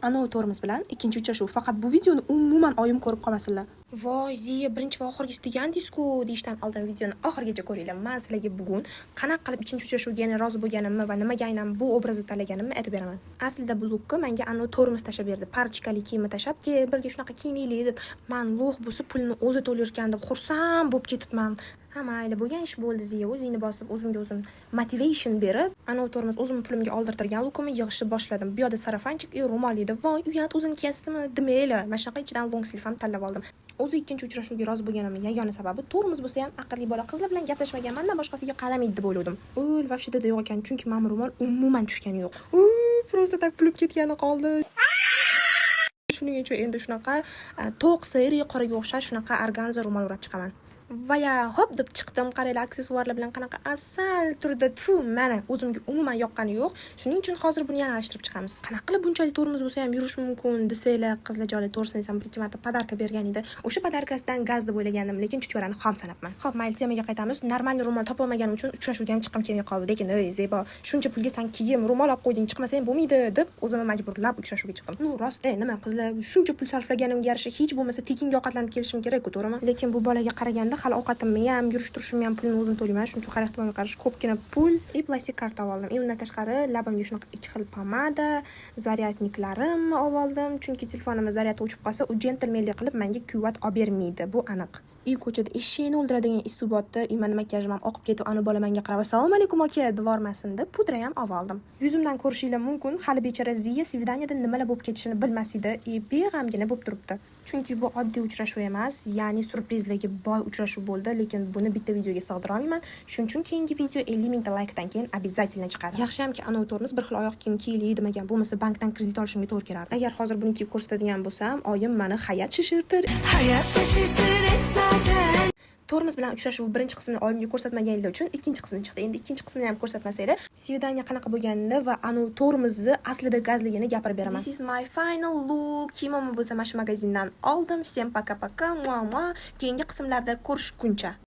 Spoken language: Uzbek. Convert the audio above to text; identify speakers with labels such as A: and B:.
A: Anavi tormoz bilan ikkinchi uchrashuv. Faqat bu videoni umuman oyim ko'rib qolmasinlar. "Voy, Ziya, birinchi va oxirgisi degandingiz-ku", deyishdan oldin videoni oxirigacha ko'ringlar. Man sizlarga bugun qanaqa qilib ikkinchi uchrashuvga yana rozi bo'lganimni va nimaga aynan bu obrazni tanlaganimni aytib beraman. Aslida bu lookni menga anavi tormoz tashlab berdi. Парочка li kiyimni tashlab, "Kel, birga shunaqa kiyinaylik", deb. Man лох bo'lsa, pulni o'zi to'layotgan deb xursand bo'lib ketibman. Ha, mayli, bo'lgan ish bo'ldi, Ziya, o'zingni bosib, o'zimga o'zim motivation berib, anavi tormoz o'zimni pulimga oldirtirgan lookimni yig'ishni boshladim. Bu yoqda сарафанчик и ro'mol edi. "Voy, uyat, o'zini kiyasizmi?" demanglar. Mana shunaqa ichidan long sleeve ham tanlab oldim. O'zi ikkinchi uchrashuvga rozi bo'lganimning yagona sababi tormoz bo'lsa ham aqlli bola, qizlar bilan gaplashmagan, mandan boshqasiga qaramaydi deb o'yladim. O'l, вообще dada yo'q ekan, chunki mana bu ro'mol umuman tushgani yo'q. U просто так kulib ketgani qoldi. Shuning uchun endi shunaqa to'q серый qoraga o'xshash shunaqa organza ro'mol o'rab chiqaman. Va ya, hop deb chiqdim. Qaranglar, aksessuarlar bilan qanaqa asal turdi. Tfu, mana o'zimga umuman yoqqani yo'q. Shuning uchun hozir buni yana alishtirib chiqamiz. Qanaqa qilib bunchalik tormoz bo'lsa ham yurish mumkin desanglar, qizlarjonlar, to'g'risini aytsam, birinchi marta подарка bergan edi. O'sha подарка sidan gaz deb o'ylagandim, lekin chuchvarani xom sanabman. Xo'p, mayli, temaga qaytamiz. Нормальный ro'mol topolmaganim uchun uchrashuvga ham chiqqim kelmay qoldi. Lekin "Ey, Zebo, shuncha pulga san kiyim, ro'mol olib qo'yding, chiqmasang bo'lmaydi", deb o'zimni majburlab uchrashuvga chiqdim. Ну, rost, nima, qizlar, shuncha pul sarflaganimga yarasha hech bo'lmasa tekinga ovqatlanib kelishim kerak-ku, to'g'rimi? Lekin bu bolaga qaraganda hali ovqatimni ham, yurish turishimni ham pulini o'zim to'layman. Shuning uchun har ehtimolga qarshi ko'pgina pul и plastik karta oldim. И undan tashqari labimga shunaqa ikki xil pomada, зарядник larimni olib oldim, chunki telefonimni zaryadi o'chib qolsa, u jentelmenlik qilib menga quvvat olib bermaydi, bu aniq. И ko'chada eshakni o'ldiradigan issiq botdi. И mani makiyajim ham oqib ketib, anu bola menga qarab "Assalomu alaykum, aka" devormasin deb pudra ham olib oldim. Yuzimdan ko'rishinglar mumkin, hali bechora Ziya свидание da nimalar bo'lib ketishini bilmas edi и beg'amgina bo'lib turibdi. Chunki bu oddiy uchrashuv emas, ya'ni syurprizlarga boy uchrashuv bo'ldi, lekin buni bitta videoga sig'dira olmayman. Shuning uchun keyingi video 50 mingta laykdan keyin обязательно chiqadi. Yaxshiyamki, anavi tormoz bir xil oyoq kiyim kiyili demagan, bo'lmasa bankdan kredit olishimga to'g'ri kelardi. Agar hozir buni kiyib ko'rsatadigan bo'lsam, oyim mani hayat shishirtir.
B: Hayat şaşırtır hep zaten.
A: Tormoz bilan uchrashuv birinchi qismini oyimga ko'rsatmaganlar uchun ikkinchi qismi chiqdi. Endi ikkinchi qismini ham ko'rsatmasanglar, свидание qanaqa bo'lganini va anavi tormozni aslida gazligini gapirib beraman. This is my final look. Kiyimimni bo'lsa mana shu magazindan oldim. Всем пока-пока. Mua mua. Keyingi qismlarda ko'rishguncha.